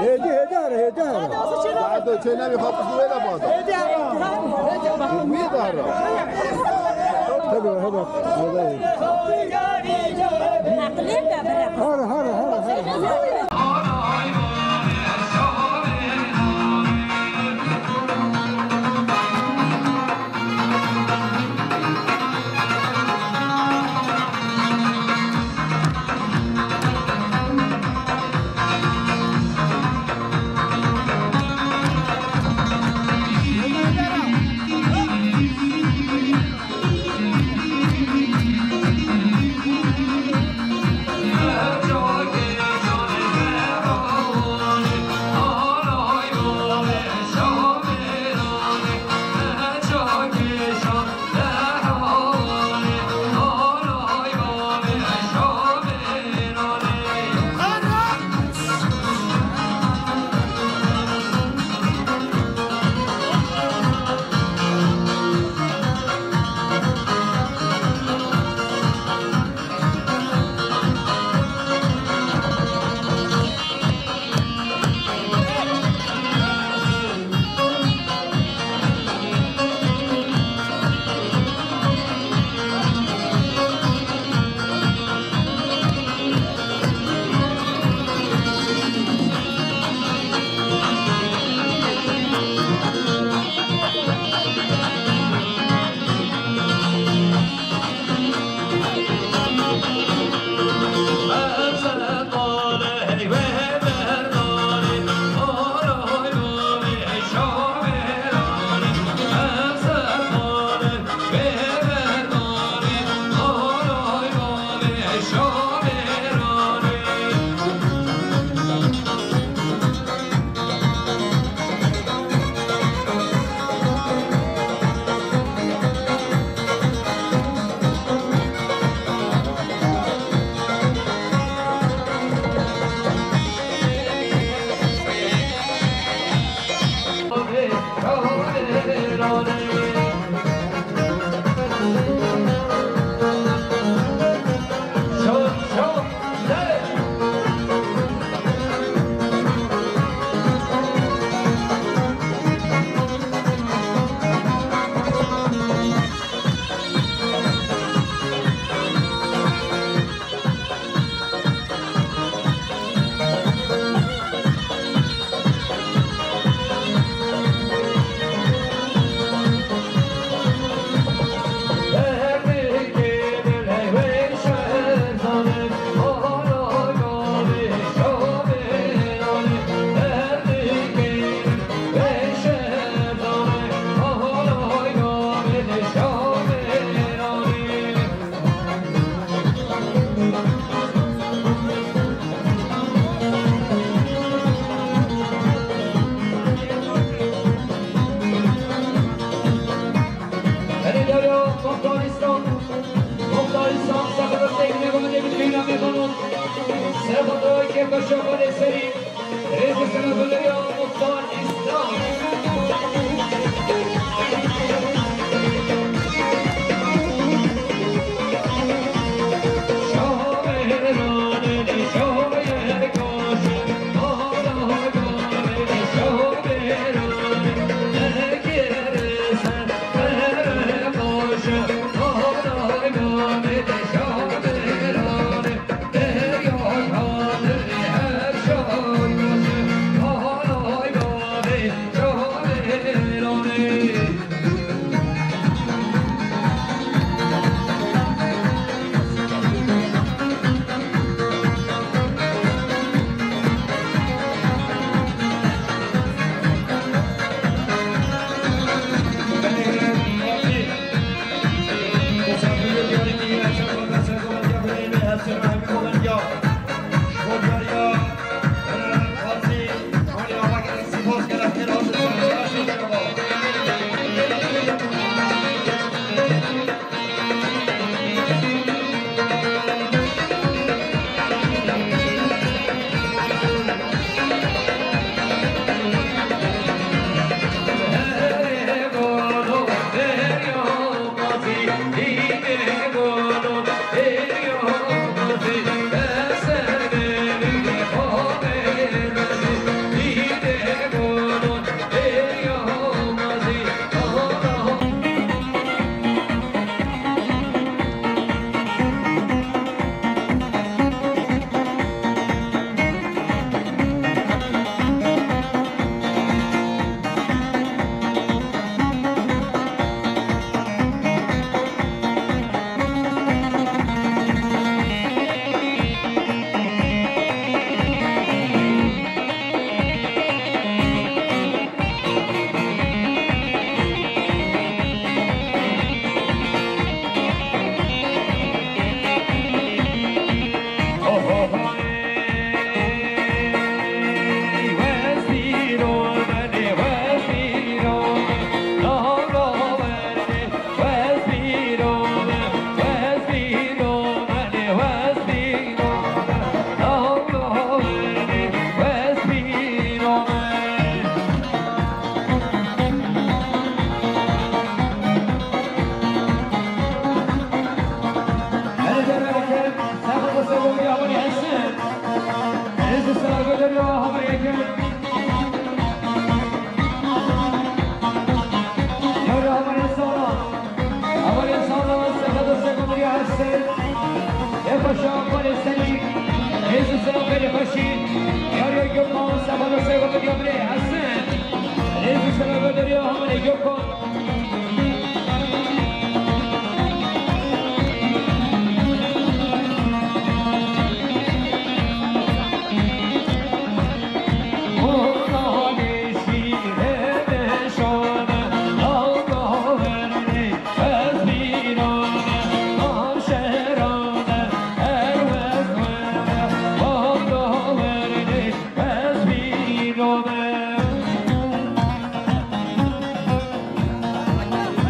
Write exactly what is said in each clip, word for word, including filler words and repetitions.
Hêdî, hêdî here, hêdî here. Bado çê navê xwe qismê de bado. Hêdî here. Wî de here. Hadi, hadi. Hadi. Here, here, here, here. Erê derya Muxtar İslam. Muxtar İslam, sakın öteyim, ne bunu ne bildiğin ne bunu. Sen bunu kefeşe böyle seri. Rêzê sena guleriya Muxtar Îslam.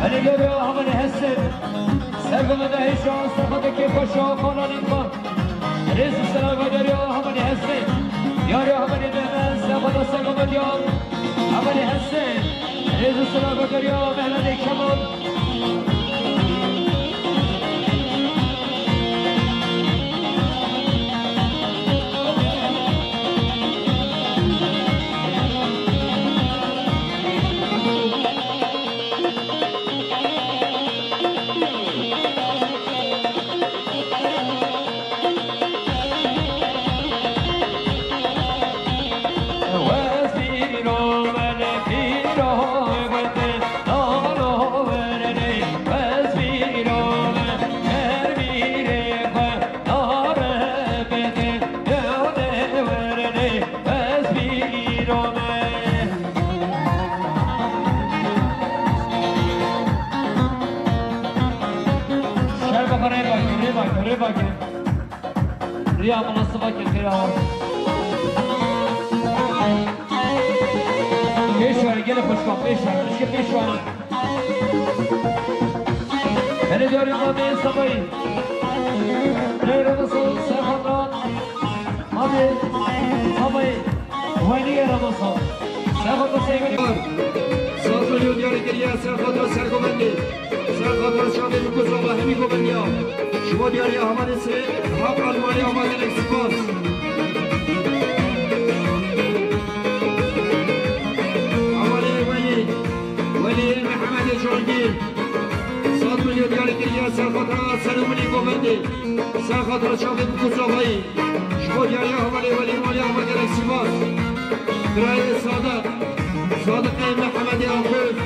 Erê geriya hemanê hestin. Sergama dehê şans, sergama kêfa şafanan insan. Rêz û selam geriya hemanê hestin. Yariya hemanê Mehmet, sergama sergama diyan. Hemanê hestin. Rêz û selam geriya Mehmetê Kemal. Rê vake, rê vake, rê vake. Riya minasiba ke xêra. Pêş were, gelê xweşkan, pêş were, pêş were. Hele diyarê Amê Sabayî. Rê rê nasıl, ser xatra. Amê Sabayî. Wenî ye Ramazan. Ser xatra Seymenî. Saz milyon diyarî kiriye, ser xatra sergovendê. Ser xatra çavê min ku zava hemî govendiya. Ji bo diyariya hevalê sê, haq almaniya ava gelek spas. Hevalê Welî, Welî Mehemedê Cangîr. Sed milyon diyarî kiriye, ser xatra ser û milî govendê. Ser xatra çavê min ku zavayî. Ji bo diyariya hevalê Welî Malî ava gelek spas. Birayê Sadiq, Sadiqê Mehemedê Akif,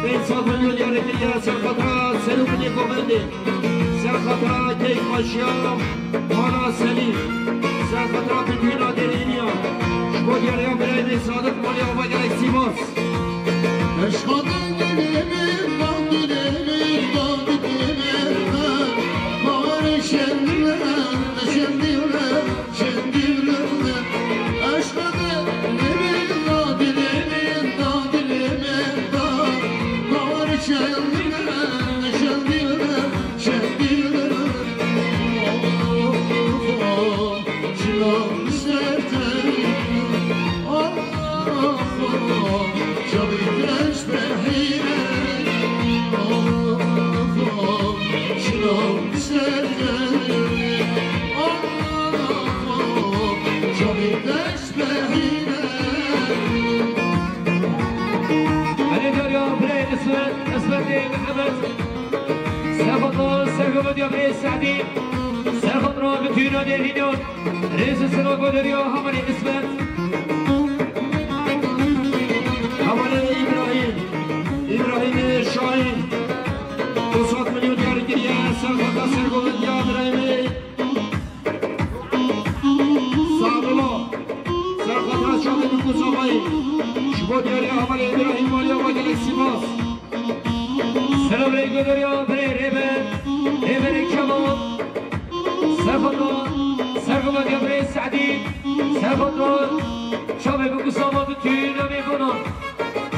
pênc sed milyon diyarî kiriye, ser xatra ser û binê govendê, ser xatra keyfxweşiya mala Selî, ser xatra bitûna derêniya. Ji bo diyariya birayê Sadiq Malî ava gelek spas. Eşqa dilê min, dilê min, dilê min, dilê min, baharê şendiler, şendiler. Hene diyariya birayê Ismet, Ismetê Mihemed. Ser xatra sergovediya birayê Sedî. Ser xatra bitûna derînan. Rêz û sila goderiya hevalê Ismet. Hevalê Îbrahîm. Îbrahîmê Şahîn. Du sed milyon diyarî kiriye. Ser xatra sergovediya birayê Sabula. Ser xatra çavê min ku zavayî. Ji bo diyariya hevalê Îbrahîm Malî ava gelek spas. Selam rê goderiya birê Rêber, Rêberê Kemal. Ser xatra sergovediya birê Sedî. Ser xatra çavê min ku zava bitûna mêvanan.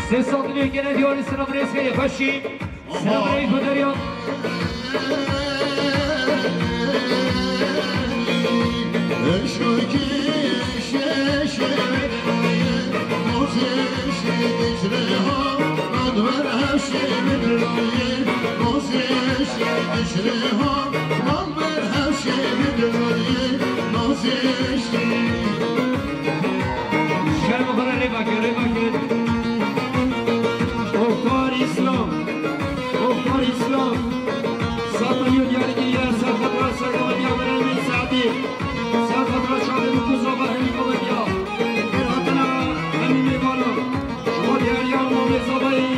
Sê sed milyon gene diyarî selam rêz xeyrê xweşî. Selam aleyküm Derya. Şerm xwe re rê vake, rê vake. Muxtar İslam. Muxtar İslam. Sed milyon diyarî kiriye, ser xatra sergovediya birayê Sedî. Ser xatra çavê min ku zava hemî govediya. Xêr hatine hemî mêvanan. Ji bo diyariya namê zavayî,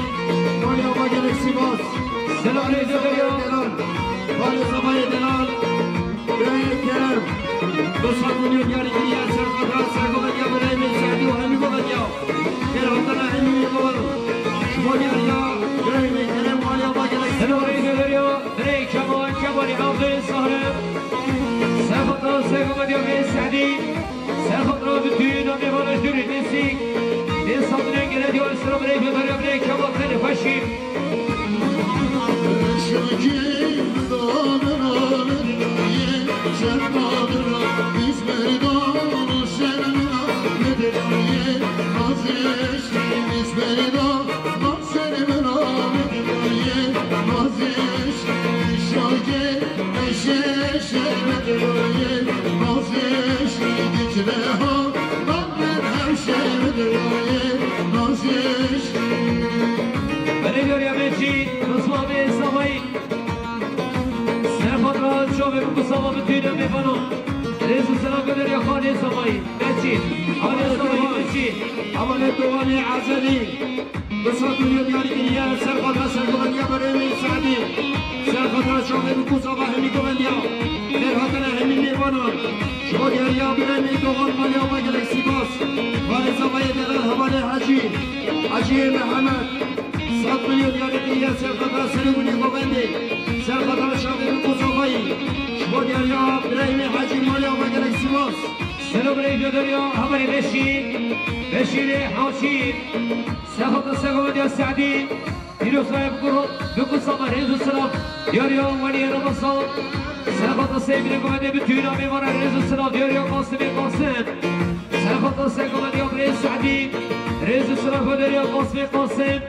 Malî ava gelek spas. Selam rêz Derya. Malê zavayê delal. Birayê Kerem, du sed milyon diyarî kiriye, ser xatra sergovediya birayê min Sedî û hemî govediya. Xêr hatine hemî mêvanan. Ji bo diyariya birayê min Kerem Malî ava gelek spas. Selam rêz Derya, birayê Kemal, Kemalê Avdê Sahre. Ser xatra sergovediya birayê Sedî. Ser xatra bitûna mêvana jûrê nêzîk. Nê sed milyon gene diyarî selam rê godarê birê Kemal Xelî Xweşî. Belê diyariya me jî, Rizwanê Zavayî. Ser xatra çavê min ku zava bitûna mêvanan. Rêz û selam godarê xanê Zavayî. Me jî, xanê Zavayî me jî. Hevalê Doganê Ezelî. Du sed milyon diyarî kiriye, ser xatra sergovediya birê min Sedî. Ser xatra çavê min ku zava hemî govendiya. Xêr hatine hemî mêvanan. Ji bo diyariya birê min Dogan Malî ava gelek spas. Hevalê zavayê delal hevalê Hecî. Hecîyê Mihemed. Sed milyon diyarî kiriye, ser xatra serê winê govendê. Ser xatra çavê min ku zava Birêz Deriya, hevalê Beşîr, Beşîrê Haşî, Sexata Segomediya Se'dî, Pîroz Rayê Bikuro, Bikusa me rêz û silav, Diyariya Weliyê Remezan, Sexata Seyfînê Gomedê bi tûna mêvana rêz û silav, Diyariya Qasimê Qasim, Sexata Segomediya Birêz Se'dî, rêz û silav, Diyariya Qasimê Qasim.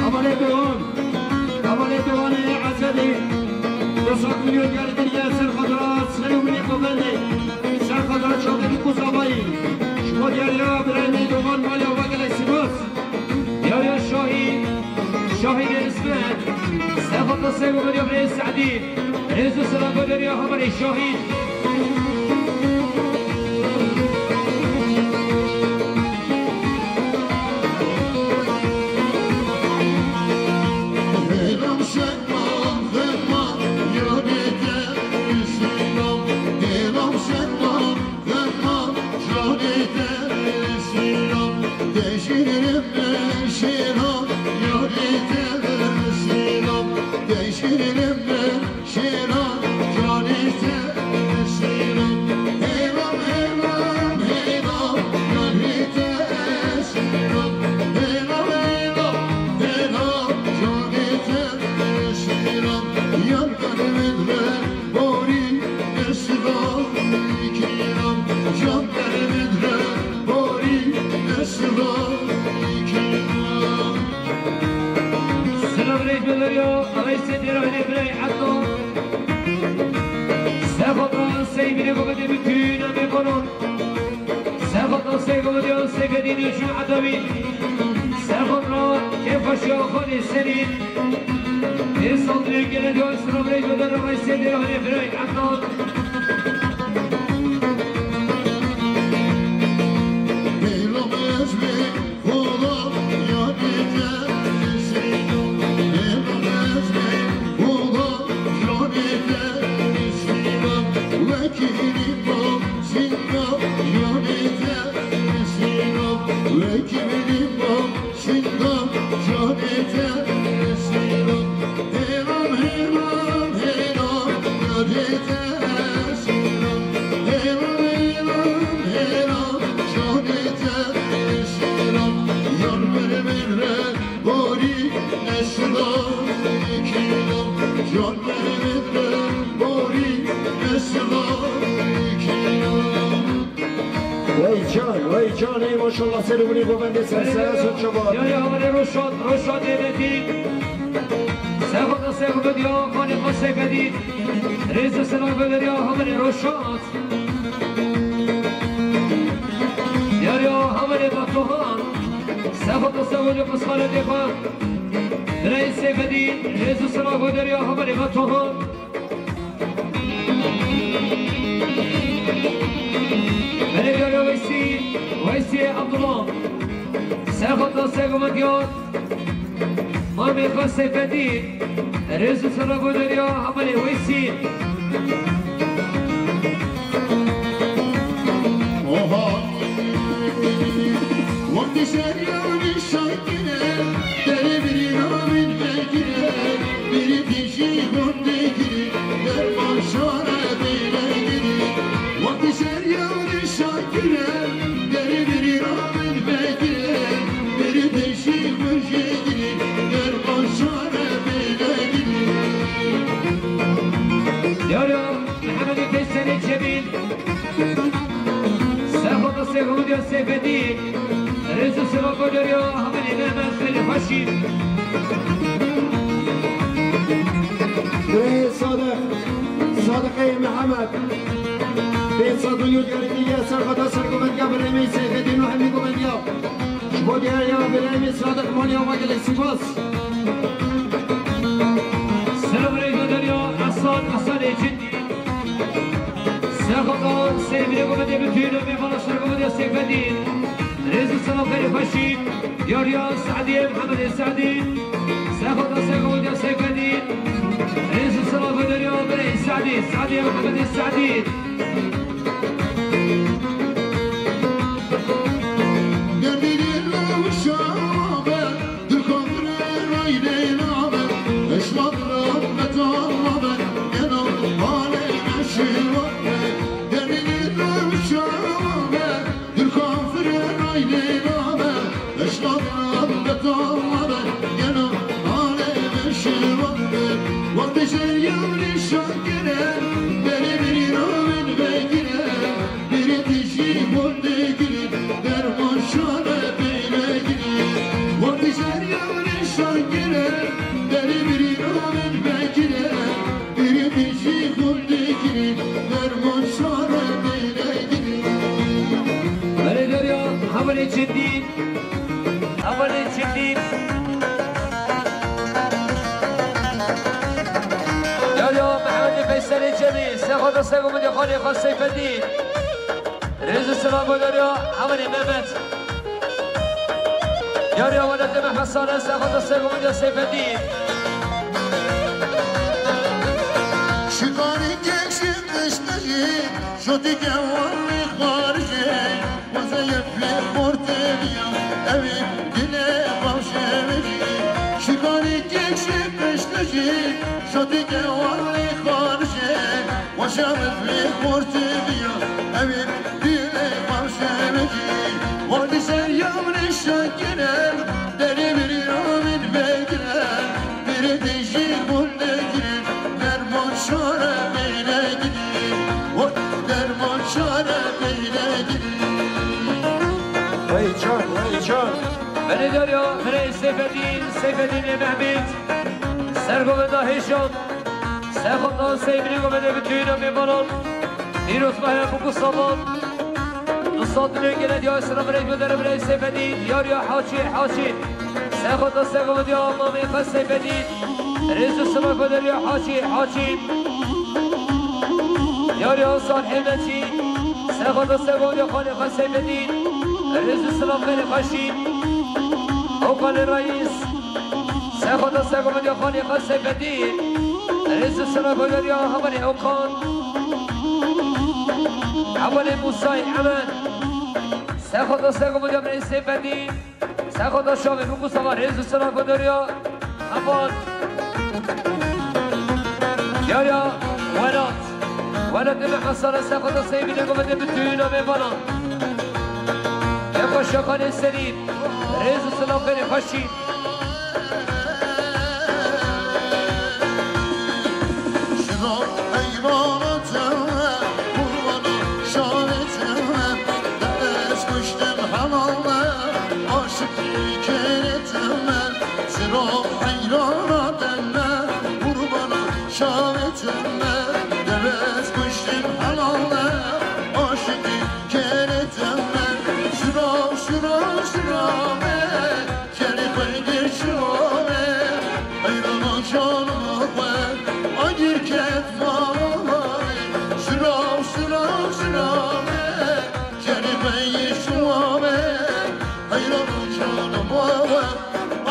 Hevalê Dogan, hevalê Doganê Ezedî, du sed milyon gelî kiriye ser xatira Serê Winê Govendê, ser xatira çavdêrî Kuzabayî, ji bo diyariya birayê me Dogan maliya we gelek spas. Diyariya Şahî, Şahî Dêrismet, Sexata Sego Beriya Birê Se'dî, Rêz û silav bo Diyariya Hevalê Şahî. Silav rêz bi Deriya, Eveysê Dêra Hinê Birayê Ednan. Sexata Seyfînê Gomedê bi tûna mêvanan. Sexata Sego Beriya Seyfedîn û Jû Edawî. Sexata Kêfaşiya Xalê Serî. Ê sandrê gele diyo silav rêz bi Deriya, Eveysê Dêra Hinê Birayê Ednan. Wey can, wey can, ey maşallah, serê winê govendê ser, ser, ser çavan. Ya, ya, hevalê Roşan, Roşan Dêvekî. Sexata Sego Beriya, Xalê Xwe Seyfedîn. Rêz û silav bi Deriya, hevalê Roşan. Diyariya hevalê Batuhan. Sexata Sego Beriya, Pasxalê Dêxan. Birayê Seyfedîn, rêz û silav bo Deriya hevalê Batuhan. Belê Deriya Weysî, Weysî Abdullah. Sexata Sego Beriya. Mamê xwe Seyfedîn, rêz û silav bo Deriya hevalê Weysî. Oha. Wextê şerî nîşan kire, derê birî navên vekire, birî tîjî hûn digirî, derman şare bêle girî. Wextê şerî nîşan kire, derê birî navên vekire, birî tîjî hûn digirî, derman şare bêle girî. Yara Mehemedê Peyserê Cemîl. Sexata Sego Beriya Seyfedîn. Rêz û silav bo Deriya hevalê Mehmet Xelîl Xweşî. Birê Sadiq, Sadiqê Mihemed. Pênc sed milyon gelî kiriye ser xata ser govendiya birê me Seyfedîn û hemî govendiya. Ji bo diyariya birê me Sadiq maliya we gelek spas. Mêvana sergoviya Seyfedîn. Rêz û selam xêrê xweşî. Yariya Se'diyê Mihemedê Se'dî. Sexwata sergoviya Seyfedîn. Rêz û selam xêrê berê Se'dî. Se'diyê Mihemedê Se'dî. Demîrê rewşa be, Dil kafirê raylê nabe, eşmat rahmeta be, gelo halê eşîwa be. Demîrê rewşa be, dil kafirê raylê nabe, eşmat rahmeta be, gelo halê eşîwa be. Wextê şer yewrî şakire, berê birî ravin vegire. Biri dişi bol degiri, derman şare beyle giri. Wextî ser yewrê şakire, deri biri ravin vekire. Biri dişi bol degiri, derman şare beyle giri. Belê derya, hevalê çendî. Hevalê çendî. Yariya Mehemedê Feyselê Cemî, sexwata sergoviya xalê xwe Seyfedîn. Rêz û selam bo yariya hevalê Mehmet. Yariya welatê me Hesane, sexwata sergoviya Seyfedîn. Şikarî kek şi qiştijî, şotî kewanî xarijê. Wezeyê pê xortê viya, ewî dilê xwe şevicî. Şikarî kek şi qiştijî, şotî kewanî xarijê. Weşa min pê xortê viya, ewî dilê xwe şevicî. Wextî ser yewrê şakire, derê birî ravin vegire. Biri dişi bol degire, derman şare beyle gidi. Derman şare beyle gidi. Vay can, vay can. Belê derya, birê Seyfedîn, Seyfedînê Mehmet. Sergoveda hêşan. Sexwata Seyfedînê govede bi tüyüna mêvanan. Pîroz mehe bu kusavan. Nusat lê gele diya sira birê gödere birê Seyfedîn. Yariya Haçî, Haçî. Sexwata sergovediya mamê xwe Seyfedîn. Rêz û selam xwe deriya Haçî, Haçî. Yariya Salihê Meçî. Sexwata sergovediya xalê xwe Seyfedîn. Rêz û selam xêrê xweşî. Okalê Reîs. Sexwata sergovediya xalê xwe Seyfedîn. Rêz û selam xwe deriya hevalê Okan. Hevalê Musay Emed. Sexwata sergovediya birê Seyfedîn. Sexwata şavê min Mustafa rêz û selam xwe deriya heval. Yariya welat. Welatê me Hesane sexwata Seyfedînê govede bi tüyüna mêvanan. Kefa şakanê serî. Rêz û selam xêrê xweşî. Şivan heyvana teme, kurbanı şavetime, dest kuştum hemale, aşık keretime. Şivan heyrana teme, kurbanı şavetime, dest kuştum hemale, aşık keretime. Şivan, şivan, şivan, Kerî xwe gir şirave, heyran ol canima xwe, agir ket mavê. Şirav, şirav, şirave, kerî xwe gir şirave, heyran ol canima xwe,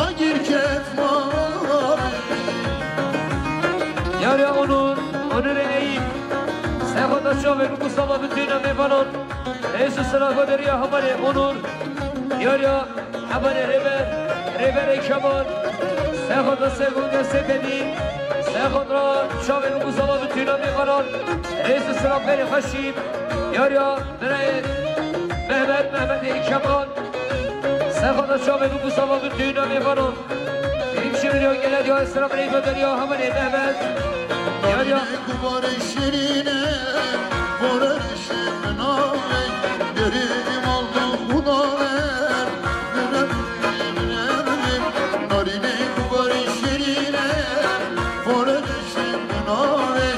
agir ket mavê. Yariya Onur, Onurê Eyîp, sexwata şavê Mustafa bi tüyna mêvanan, rêz û sira xwe deriya hevalê Onur, yariya Hevalê Rêber, Rêberê Kemal, sexwata sergoviya Seyfedîn, sexwata şavê Mustafa bi tüyna mêvanan, rêz û selam xêrê xweşî, yariya birayê Mehmet, Mehmetê Kemal, sexwata şavê Mustafa bi tüyna mêvanan. Hemşire ya gele ya selam aleyküm ya hevalê Mehmet. Yariya. Kubarê şirîne, kubarê Narînê kubarî şirîne, xore dişim navê,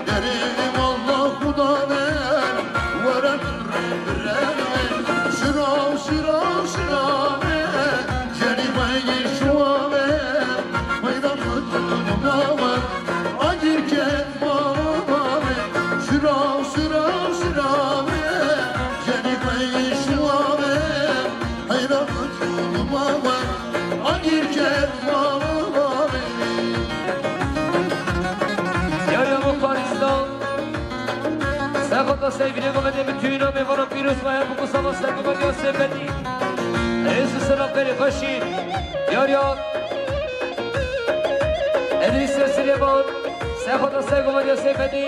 derê valla xuda ver, were min rê birevê. Şirav, şirav, şirave, jenî xwe yê şuave, meydan xwe tunimave, agir ket mavê. Şirav, şirav, şirave, Yar ya Muxtar Îslam, serxata Seyfînê Govendê bi tûna mêvana pîroz ve, bu kusava sergovendî ya Seyfetî. Rêz û selam xêrê xweşî. Yar ya Edrîs Silêman, serxata sergovendî ya Seyfetî.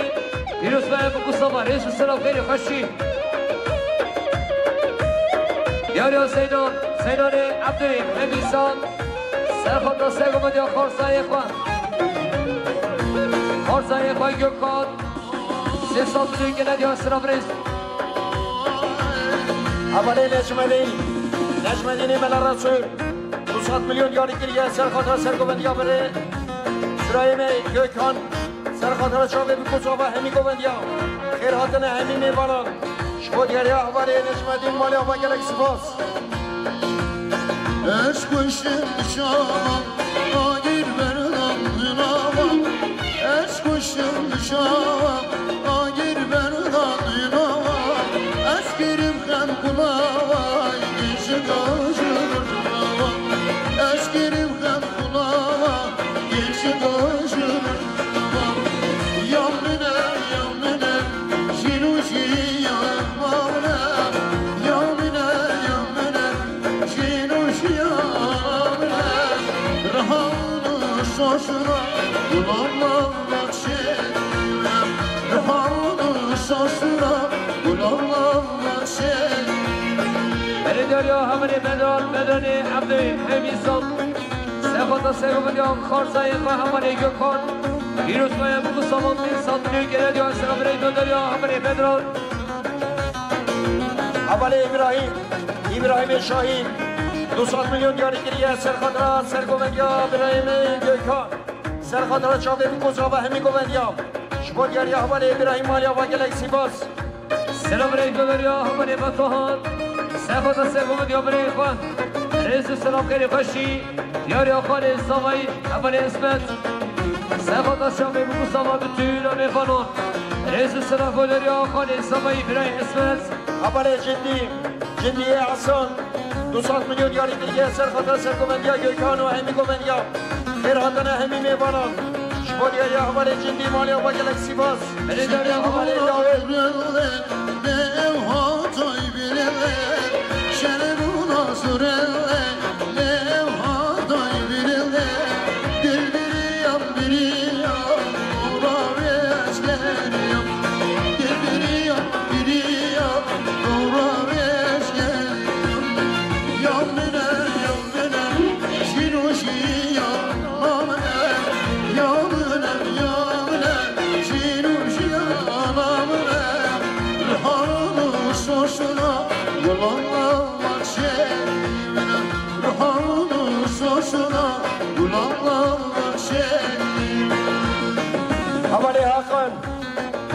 Pîroz ve, bu kusava rêz û selam xêrê xweşî. Yar ya Zeynan, Zeynanê Ebdê, Hemîsan. Serxata sergovendî ya Xarzayê xwe. Xarzayê xwe Gökhan. Sê sed milyon gele diya sira birêz. Hevalê Necmedîn, Necmedînê Mela Resûl. Du sed milyon diyarî kiriye serxata sergovendiya birê. Birayê me Gökhan. Serxatira çavê bi kusava hemî govendiya. Xêr hatine hemî mêvanan. Ji bo diyariya hevalê Necmedîn malê ava gelek spas. Ez kuştim şavan, agir berdan nava. Ez kuştim şavan, agir berdan nava. Ez kirim xem kulava, geçi gajir nava. Ez kirim xem kulava, geçi gajir nava. Ya mine, ya mine, jînû jî ya mine. Ya mine, ya mine, jînû jî ya mine. Rihan û şaşira, gulam lan baxşê. Rihan û şaşira, gulam lan baxşê. Erê deriya heminê Bedran, Bedranê Ebdê, Hemîsan. Sefata Seyfullah, Xarzayê xwe hevalê Gökhan. Pîroz me ye, bu savan bin sat milyon gele diyor, selam rey gönderiyor, hevalê Bedran. Hevalê Îbrahîm, Îbrahîmê Şahîn. Du sed milyon diyarî kiriye, serxatira sergovendiya Îbrahîmê Gökhan. Serxatira çavê bi kozava hemî govendiya. Ji bo diyariya hevalê Îbrahîm malê ava gelek sîbas. Selam rey göveriya hevalê Batuhan. Sefata sergovendiya birê xwe. Rêz û selam xêrê xweşî. Diyariya xalê Zavayî, hevalê Îsmet. Sefata şavê bi kusava bi tûna mêvanan. Rêz û selam göveriya xalê Zavayî, birayê Îsmet. Hevalê Cindî, Cindiyê Hasan. Du sed milyon diyarî kiriye, serxatira sergovendiya Gökhan û hemî govendiya. Xêr hatine hemî mêvanan. Ji bo diyariya hevalê Cindî malê ava gelek sîbas. Hevalê Dawid. Hevalê Hakan.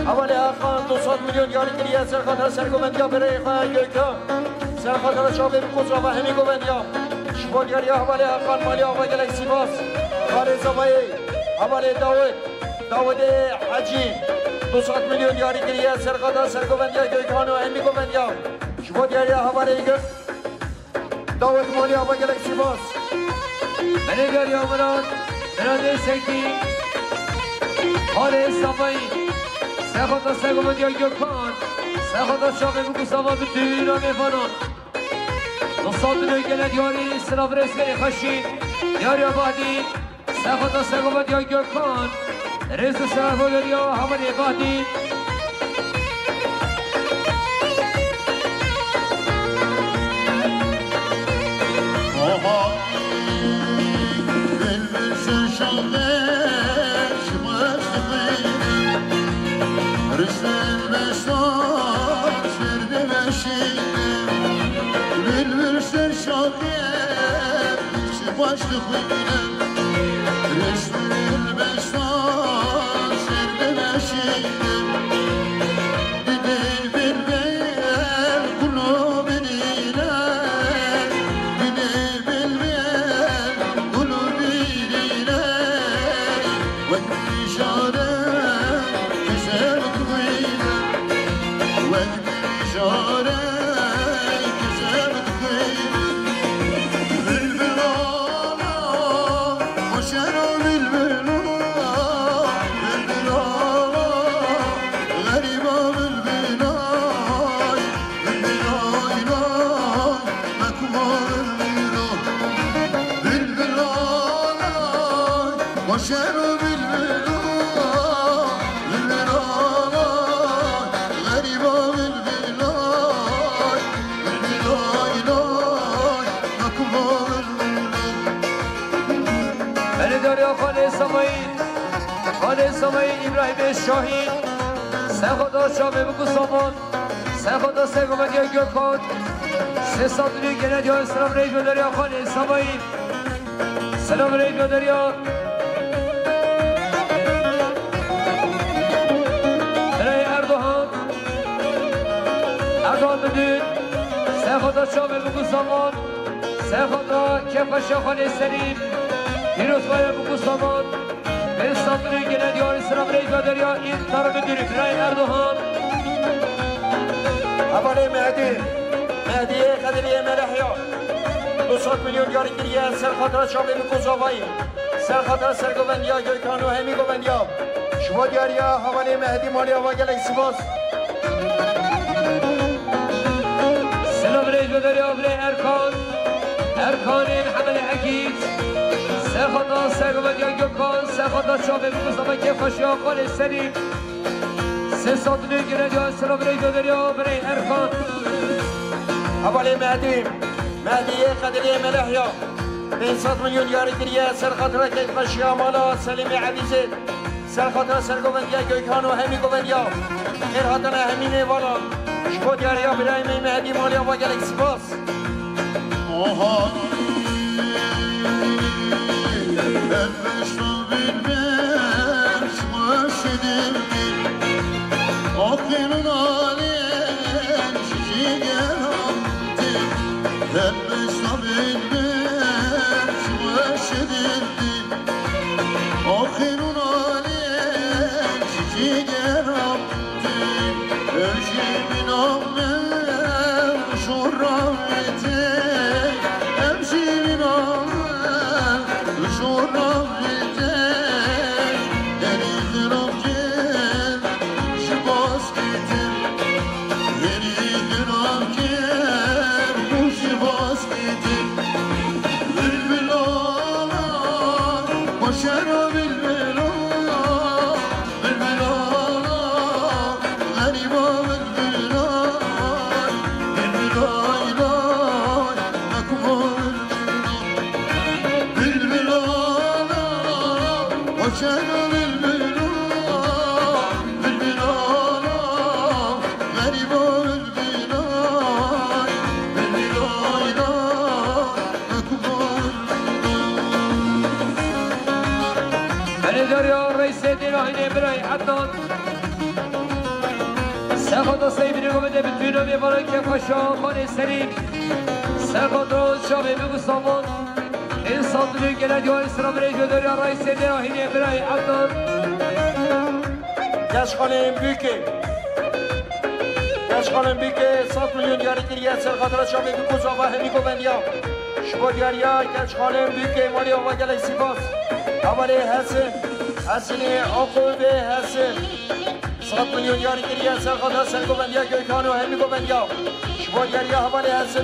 Hevalê Hakan, du sed milyon diyarî kiriye, serxatira sergovendiya birê xwe Gökhan. Serxatira çavê bi kozava hemî govendiya. Ji bo diyariya hevalê Hakan malê ava gelek sîbas. Xalê Zavayê, hevalê Dawid, Dawidê Hecî. Du sed milyon diyarî kiriye, serxatira sergovendiya Gökhan û hemî govendiya. Ji bo diyariya hevalê Gök. Dawet malê ava gelek sîbas. Belê diyariya Miran, Miranê Sekî. Xalê Savayî. Serxata sergovendiya Gökhan. Serxata şavê bi kusava bi tûna mêvanan. Du sed milyon gele diyarî, silav rêzgerê xweşî. Diyariya Bahdî. Serxata sergovendiya Gökhan. Rêz û selam göveriya hevalê Bahdî. Oha, bilbil ser şaxê, şima şixîne. Riştel beşta, şerde beşîne. Bilbil ser şaxê, Baş dixwîne, rêşmil beşa şerde meşîne. Didê bilbil gulu birîne, didê bilbil gulu birîne. Wek bîşare kese dixwîne, wek bîşare kese dixwîne. Şero bülbüla, bülbüla, gariba bülbüla, bülbüla, lay, nakuma bülbüla. Belê dariya Xanê Semayî, Xanê Semayî Îbrahîmê Şahî, Sexota Şamê Bikusaman, Sexota Sergovendiya Gökhan, Sesatli Genediya Selam Reyco Derya Xanê Semayî, Selam Reyco Derya. Birayê Erdogan, Erdogan Müdür, Sexota Şamê Bikusaman, Sexota Kefa Şaxanê Serî, Pîrozbaya Bikusaman, Bê Satûnê gele diyarî sira birê Gaderya Întar Müdürü Birayê Erdogan. Hevalê Mehdî, Mehdiyê Qediriyê Melehya, du sed milyon diyarî kiriye ser xatira çavê Bikû Zavayî, ser xatira sergovendiya Gökhan û hemî govendiya. Ji bo diyariya hevalê Mehdî malî ava gelek spas. Selam rêz ve derya birê Erkan. Erkanê Mihemed Egîd. Sexata sergovendiya Gökhan. Sexata çavê Mustafa Kefaşiya Xalê Serî. Sê satnê girediya selam rêz ve derya birê Erkan. Hevalê Mehdî. Mehdiyê Qediriyê Melehya. Pênc sed milyon diyarî kiriye ser xatira keyfxweşiya mala Selîmê Evîzê. Ser xatira sergovendiya Gökhan û hemî govendiya. Xêr hatine hemî mêvalan. Ji bo diyariya birayê me Mehdî malî ava gelek spas. Oha. Hep meşhur bilmem, şuma şedildim. Aferin alem, şişi gelamdi. Hep meşhur bilmem, şuma şedildim. آخرون آلیم چیگرم، تی اوشی بینام، شورابیتی، امشی بینام، شورابیتی، یعنی خراب کن، شباز بیتی، یعنی خراب کن، شباز بیتی. Bülbül ağlar, boşver o bülbül ağlar. Bülbül ağlar, gariba bülbül ağlar. Bülbül ağlar, nakuma bülbül ağlar. Bülbül ağlar, boşver o bülbül ağlar. Bülbül ağlar, gariba bülbül ağlar. Bülbül ağlar, Belê dariya reysê dêra hînê birayê Ednan. Sexata sey binê gomê de bi tûna mêvaran Kefaşa Xanê Serî. Sexata çavê min Mustafa. Ên sandinê gele diyarî sira birê jodariya reysê dêra hînê birayê Ednan. Geç xanê Bûkê. Geç xanê Bûkê sed milyon diyarî kiriye ser xatira çavê Bûkû Zava hemî govendiya. Ji bo diyariya Geç xanê Bûkê malî ava gelek sîpas. Hevalê Hesin. Hesinê Aqûbê Hesin. Sed milyon diyarî kiriye ser xatira sergovendiya Gökhan û hemî govendiya. Ji bo diyariya hevalê Hesin.